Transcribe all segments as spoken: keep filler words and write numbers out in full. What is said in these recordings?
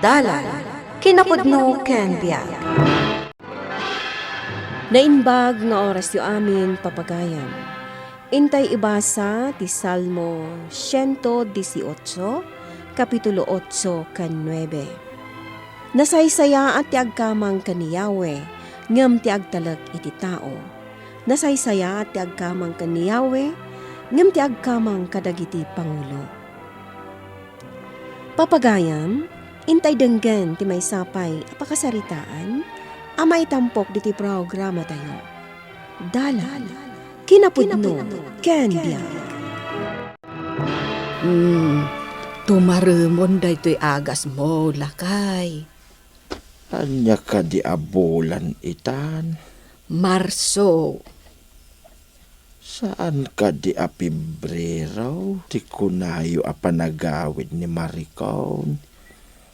Dalan, kinapudno ken biag. Naimbag nga orasyo amin, papagayam. Intay ibasa ti Salmo siento dieciocho, kapitulo otso ken nuebe. Nasaysayaat ti agkamang ken ni Yahweh, ngem ti agtalek iti tao. Nasaysayaat ti agkamang ken ni Yahweh, ngem ti agkamang kadagiti pangulo. Papagayam, intay denggen ti maysa pay a pakasaritaan a maitampok ditoy programatayo. Dalan, kinapudno, ken biag. Hmm, tumaremon daytoy agasmo, lakay. Ania kadi a bulan itan? Marso. Saan kadi a Pebrero ti kunayo a panagawid ni Maricon?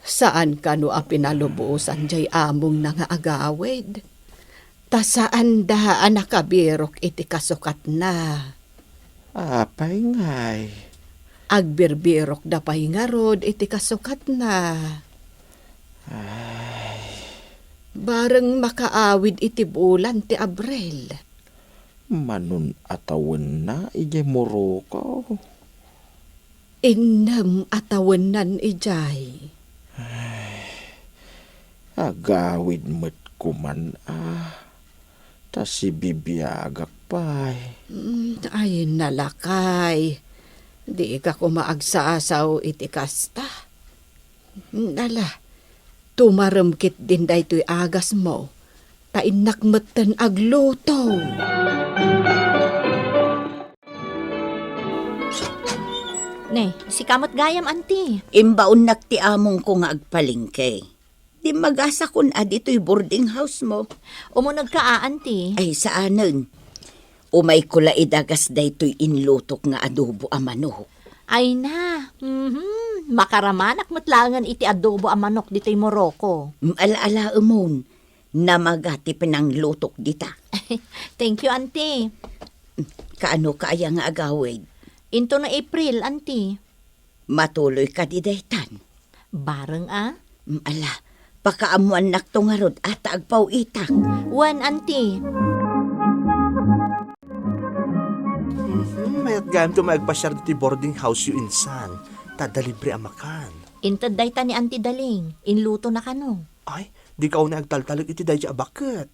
Saan kano a pinalubosan jay amongna nga agawid? Ta saanda a nakabirok iti kasukatna. Apay ngay? Agbirbirokda pay ngarud iti kasukatna. Ay. Bareng makaawid iti bulan ti Abril. Manon a tawenna idiay Morocco? Innem a tawennan idiay. Ay, agawid met koman a, ta sibibiagak pay. Mm, ay, nalakay. Dika koma agsasao iti kasta. Ala, tumarem ketdin daytoy agasmo, ta innak metten agluto. Ne, sika met gayam, anti. Imbaonnak ti amongko nga agpalengke. Dimmagasakon a ditoy boarding house mo. Umunegka a, anti. Ay, saanen. Umayko la idagas daytoy inlutok nga adobo a manok. Ay na, mhm, makaramanak met laengen iti adobo a manok ditoy Morocco. Mm, ala-alaemon, namaga ti pinanglutok dita. Thank you, anti. Kaano ka aya nga agawid? Into no April, anti. Matuloy kadi daytan? Bareng a? Mm, ala, pakaammoannakto ngarud a ta agpaw-itak. Wen, anti. Mhm, mayat gayamto nga agpasiar ditoy boarding house yo insan, ta adda libre a makan. Inted dayta ni Anti Daling, inlutona kano. Ay, dika unay agtaltalek iti daydiay a baket.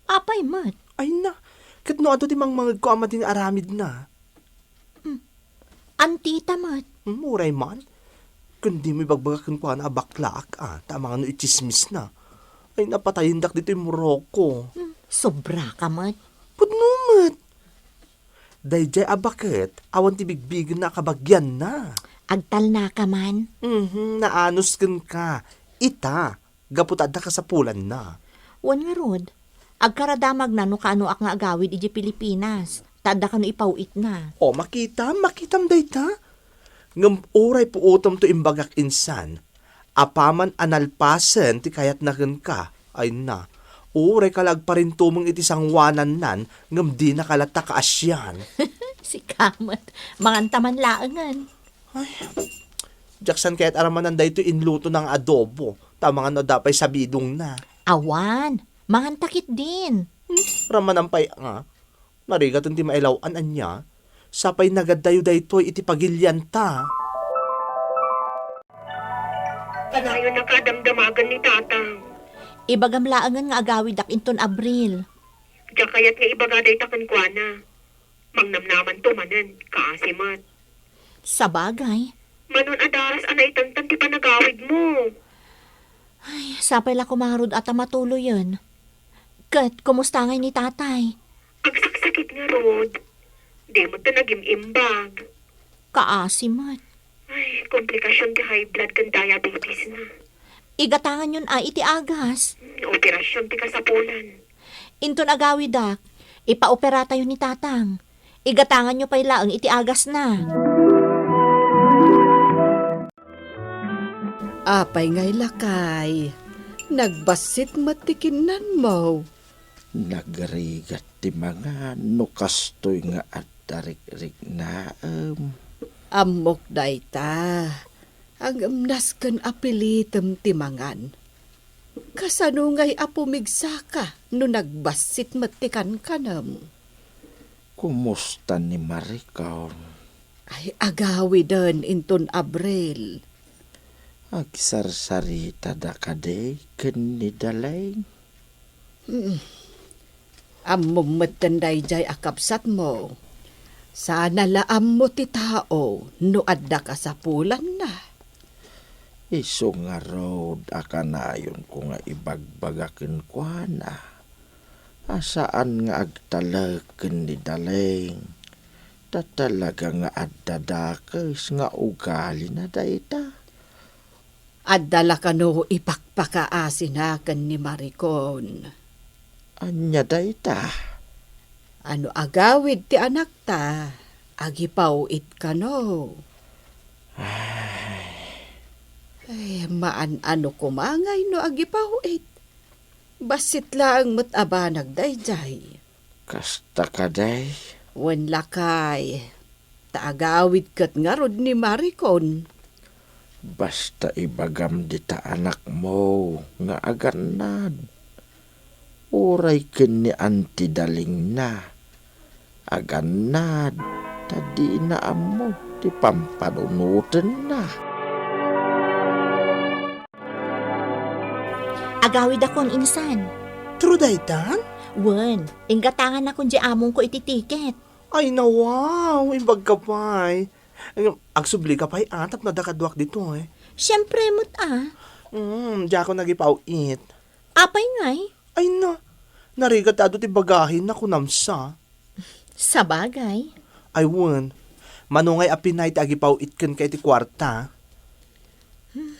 Apay met? Ay na, ket no adu ti mangmangegko a madi nga aramidna? Hmm. Antita met? Hmm, uray man. Ken dimo ibagbaga kenkuana a baklaak a, ta amangan no itsismisna. Ay, napatayendak ditoy Morocco. Hmm, sobraka met. Pudno met. Daydiay a baket, awan ti bigbigenna a kabagianna. Agtalnaka man? Mhm, naanus kenka. Ita, gapu ta adda kasapulanna. Wen ngarud, agkaradamagna no kaanoak nga agawid idiay Pilipinas, ta adda kano ipaw-itna. O, makitam, makitam dayta. Ngem uray puotem to imbagak insan, apaman a nalpasen ti kayatna kenka, ay na, uray ka la agparintumeng iti sangoanannan, ngem dinaka latta kaasian. Sika met, manganta man laengen. Ay, diak saan kayat a ramanan daytoy inlutona nga adobo, ta amangan no adda pay sabidongna. Awan, manganta ketdin. Hmm, ramanan pay nga. Narigaten ti mailaw-an ania, sapay nagaddayo daytoy iti pagilianta. Kanayonaka a damdamagen ni Tatang. Ibagam laengen nga agawidak inton Abril. Diak kayat nga ibaga dayta kenkuana. Mangnamnamanto manen, kaasi met. Sabagay. Manon a daras a naitantan ti panagawidmo. Ay, sapay la koma ngarud a ta matuloyen. Ket kumusta ngay ni Tatay? Agsaksakit ngarud. Di met ta nagim-imbag. Kaasi met. Ay, komplikasion ti high blood ken diabetes na. Igatanganyon a iti agas. Hmm, operasion ti kasapulan. Inton agawidak, ipaoperatayo ni Tatang. Igatanganyo pay laeng iti agasna. Apay ngay, lakay, nagbassit met ti kinnanmo? Nagrigat ti mangan no kastoy nga adda rikriknaem. Ammok dayta. Ngem nasken a pilitem ti mangan. Kasano ngay a pumigsaka no nagbassit met ti kankanem? Kumusta ni Maricon? Ay, agawiden inton Abril. Agsarsaritada kadi ken ni Daleng? Mm. Ammom metten daydiay a kabsatmo. Sana la ammo ti tao no adda kasapulanna. Isu ngarud a kanayonko nga ibagbaga kenkuana a saan nga agtalek ken ni Daleng, ta talaga nga adda dakes nga ugalina dayta. Adda la kano ipakpakaasina ken ni Maricon. Ania dayta? A no agawid ti anakta, agipaw-it kano. Ay. Ay, maan-ano koma ngay no agipaw-it. Bassit laeng met a banag daydiay. Kasta kadi? Wen lakay, ta agawid ket ngarud ni Maricon. Basta ibagam dita anakmo nga agannad. Uray ken ni Auntie Dalingna, agannad, ta dina ammo ti pampanunotenna. Agawidakon insan. True daytan? Wen, inggatangannakon di amongko iti tiket. Ay, nawaw, imbagka pay. Agsubli ka pay, a, tapno adda kaduak ditoy. Siempre met, a. Mm, diakon agipaw-it. Apay ngay? Ay na, narigat ta adu ti bagahina, kunam sa. Sabagay. Ay wen, mano ngay a pinay ti agipaw-it kenka iti kuarta? Hmm,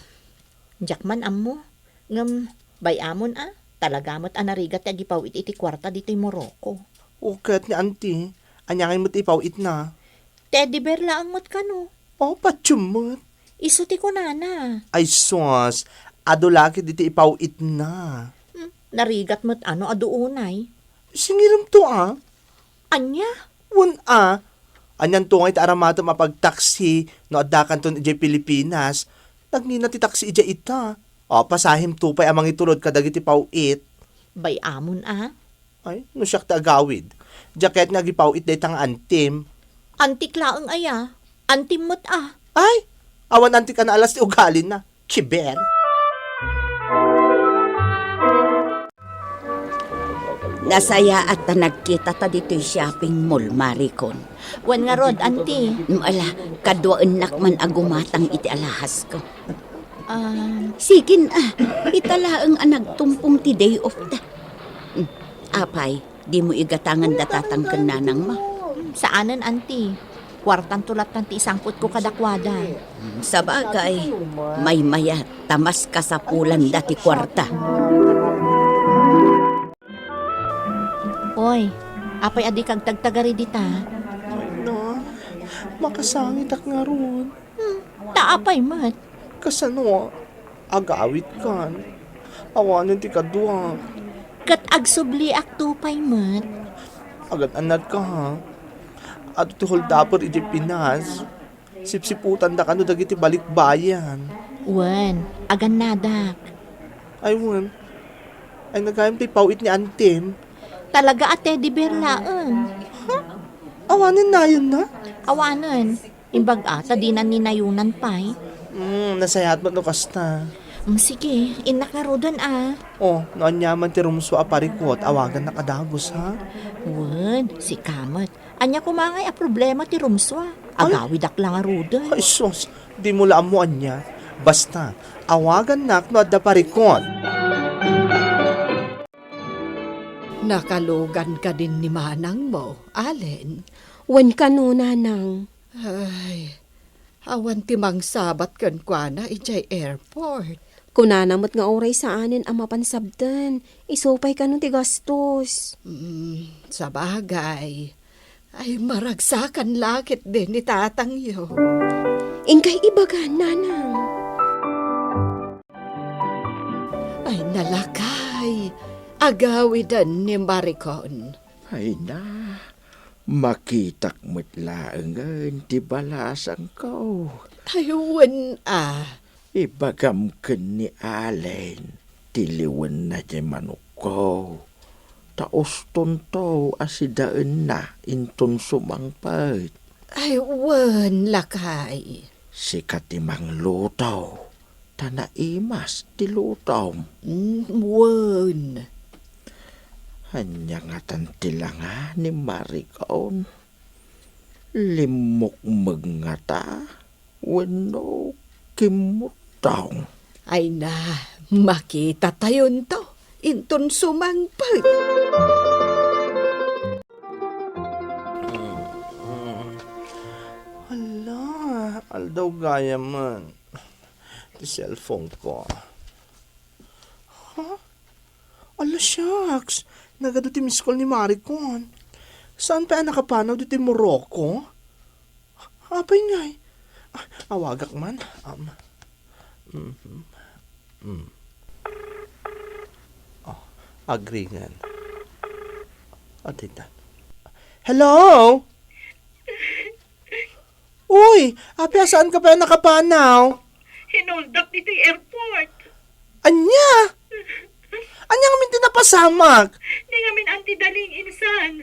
diak man ammo. Ngem, bay-amon a, talaga met a narigat ti agipaw-it iti kuarta ditoy Morocco. O ket ni Auntie, ania ngay met ti ipaw-itna? Teddy bear laeng met kano. O, patiem met. Isu ti kunana. Ay sus, adu la ket ditoy ipaw-itna. Hmm, narigat met a no adu unay. Singiremto a? Ania? Wen a. Anianto ngay ti aramatem a pagtaksi no addakanton idiay Pilipinas? Nagngina ti taksi idiay ita. O, pasahemto pay a mangitulod kadagiti paw-it. Bay-amon a. Ay, no siak ti agawid, diak kayat nga agipaw-it dayta nga antim. Antik laeng aya? Antim met a. Ay, awan antik a naalas ti ugalina. Chiber. Nasayaat ta nagkitata ditoy shopping mall, Maricon. Wen ngarud, Auntie. Mm, ala, kaduaennak man a gumatang iti alahasko. Ah. Sige na, ita laeng a nagtumpong ti day off ta. Hmm, apay, dimo igatangan da tatang ken nanangmo? Hmm, saanen, Auntie. Kuartanto lattan ti isangpetko kadakuada. Hmm, sabagay, maymayat, ta mas kasapulanda ti kuarta. Oy, apay a dika agtagtagari dita? Ay na, makasangitak ngarud. Hmm, ta apay met? Kasano? Agawidkan. Awanen ti kaduak. Ket agsubliakto pay met. Agan-annadka, ha? Adu ti holdaper idiay Pinas. Sipsiputanda kano dagiti balikbayan. Wen, agannadak. Ay, wen. Ay, nagayam ti paw-it ni antim. Talaga a teddy bear laeng. Ha? Awanen nayonna? Awanen. Imbag-a ta dinan ni nayonnan pay. Hmm, nasayaat met no kasta. Hmm, sige, innak ngaruden a. O, no aniaman ti rumsua a parikut, awagannak a dagus, ha? Wen, sika met. Ania koma ngay a problema ti rumsua? Ay. Agawidak la ngaruden. Ay, sus, dimo la ammo ania. Basta, awagannak no adda parikut. Nakalugan kadin ni manangmo, Allen? Wen kano, nanang. Ay, awan ti mangsabat kenkuana idiay airport. Kunana met nga uray saanen a mapan sabten, isu pay kano ti gastos. Mm, sabagay. Ay, maragsakan la ketdi ni tatangyo. Inkay ibaga, nanang. Ay, nalakay. Agawiden ni Maricon. Ay na, Makitak met laengen ti balasangko. Ay, wen a. Ibagam ken ni Allen ti liwenna diay manokko. Ta ustonto a sidaenna inton sumangpet. Ay, wen, lakay. Sika ti mangluto, ta naimas ti lutom. Mm, wen. Ania ngatan ti langa ni Maricon? Limmukmeg ngata wenno kimmuttong? Ay na, makitatayonto inton sumangpet. Hala, aldaw gayam man ti cellphone ko. Ha? Ala, shucks! Nagadu ti miss call ni Maricon. Saan pay a nakapanaw ditoy Morocco? Apay ngay? Ah, awagak man. Um, mhm. Mm. Oh, agringan. Adita. Hello? Uy, apay a saanka pay a nakapanaw? Hinuldak ditoy airport. Ania? Ania ngamin ti napasamak? Di ngamin anti daling insan.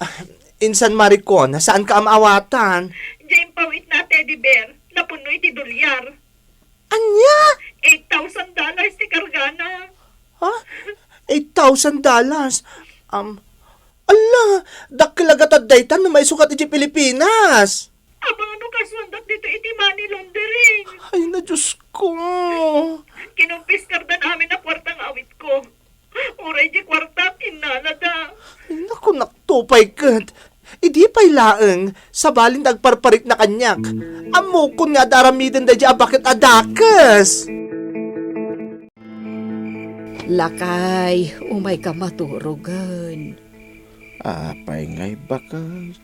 Ah, insan Maricon, saanka a maawatan? Diay impawitna a teddy bear, napunno iti dolyar. Ania? Eight thousand dollars ti kargana. Ha? Eight thousand dollars? Um, ala, dakkel a gatad dayta no maisukat iti Pilipinas. Amangan no kasuandak ditoy iti money laundering. Ay na, Diyos ko. Kinumpiskardan amin a kuarta nga awitko. Uray di kuarta, pinnalada. Ay, naku, nakto pay ket. Idi pay laeng, sabalin dagparparikna kaniak. Ammokon nga ad-aramiden daydi a baket a dakes. Lakay, umayka maturogen. Apay ngay baket?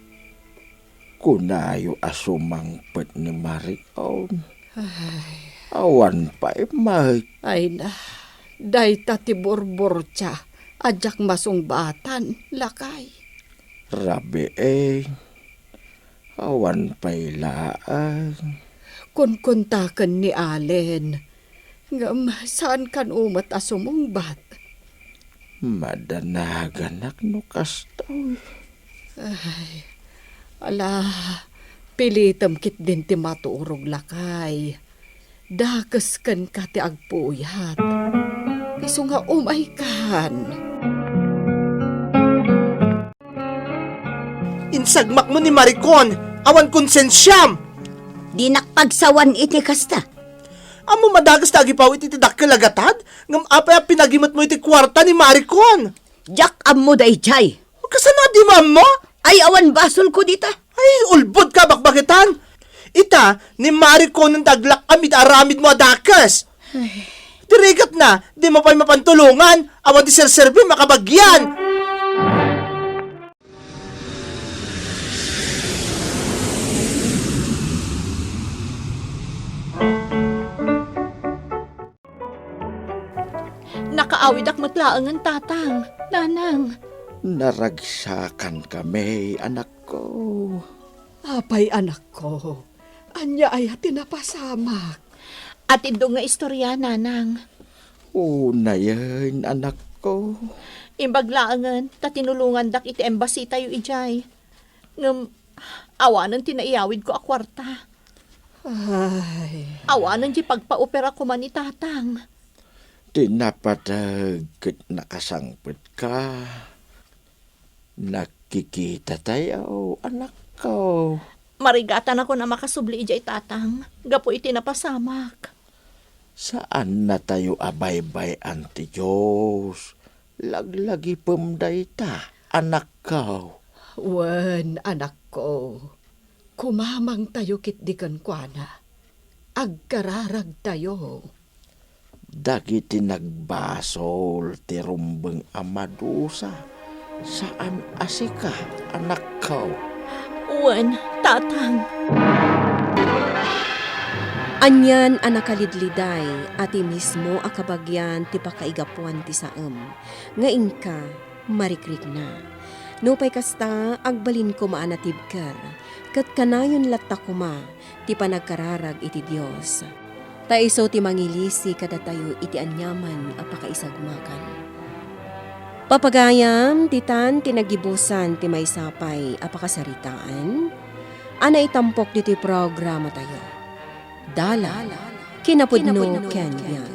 Kunayo a sumangpet ni Maricon. Ay. Awan pay met. Ay na, dayta ti burburtia a diak masungbatan, lakay. Rabii, awan pay laeng. Kunkuntaken ni Allen, ngem saan kano met a sumungbat. Madanaganak no kastoy. Ay, ala, pilitem ketdin ti maturog, lakay. Dakes kenka ti agpuyat. Isu nga umaykan. Insagmakmo ni Maricon, awan konsensiam! Dinak pagsawan iti kasta. Ammom a dakes ti agipawit iti dakkel a gatad, ngem apay a pinagimetmo iti kuarta ni Maricon? Diak ammo daydiay. Kasano a di mo ammo? Ay, awan basolko dita. Ay, ulbodka, bakbaketan. Ita, ni Maricon ti aglak-am iti aramidmo a dakes. Ay. Di rigat na, dimo pay mapantulongan, awan ti serserbim a kabagian. Nakaawidak met laengen, Tatang, Nanang. Naragsakan kami, anakko. Apay, anakko, ania aya ti napasamak? Atiddog nga istoria, Nanang. Unayen, anakko. Imbag laengen ta tinulongandak iti embassy tayo idiay. Ngem awanen ti naiyawidko a kuarta. Ay. Awanen ti pagpaopera koma ni Tatang. Ti napateg ket nakasangpetka. Nakikitatayo, anakko. Marigatanakon a makasubli idiay, Tatang, gapu iti napasamak. Saannatayo a baybay-an ti Dios. Laglagipem dayta, anakko. Wen, anakko. Kumamangtayo ketdi kenkuana. Agkararagtayo. Dagiti nagbasol ti rumbeng a madusa, saan a sika, anakko. Wen, Tatang. Anian a nakalidliday a ti mismo a kabagian ti pakaigapuan ti saem, nga inka marikrikna. Nupay kasta, agbalin koma a natibker, ket kanayon latta koma ti panagkararag iti Dios. Ta isu ti mangilisi kadatayo iti aniaman a pakaisagmakan. Papagayam, ditan ti nagibusan ti maysa pay a pakasaritaan a naitampok ditoy programatayo. Dalan, kinapudno ken biag.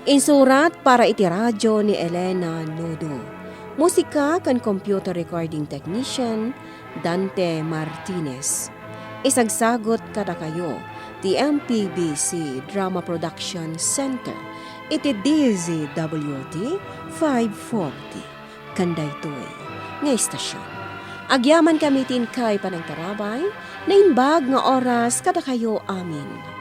Insurat para iti radyo ni Elena Nodo. Musika ken computer recording technician, Dante Martinez. Isagsagut kadakayo ti M P B C Drama Production Center iti D Z W T five forty. Ken daytoy nga istasyon, agyamankami ti inkay panangtarabay, naimbag nga oras kadakayo amin.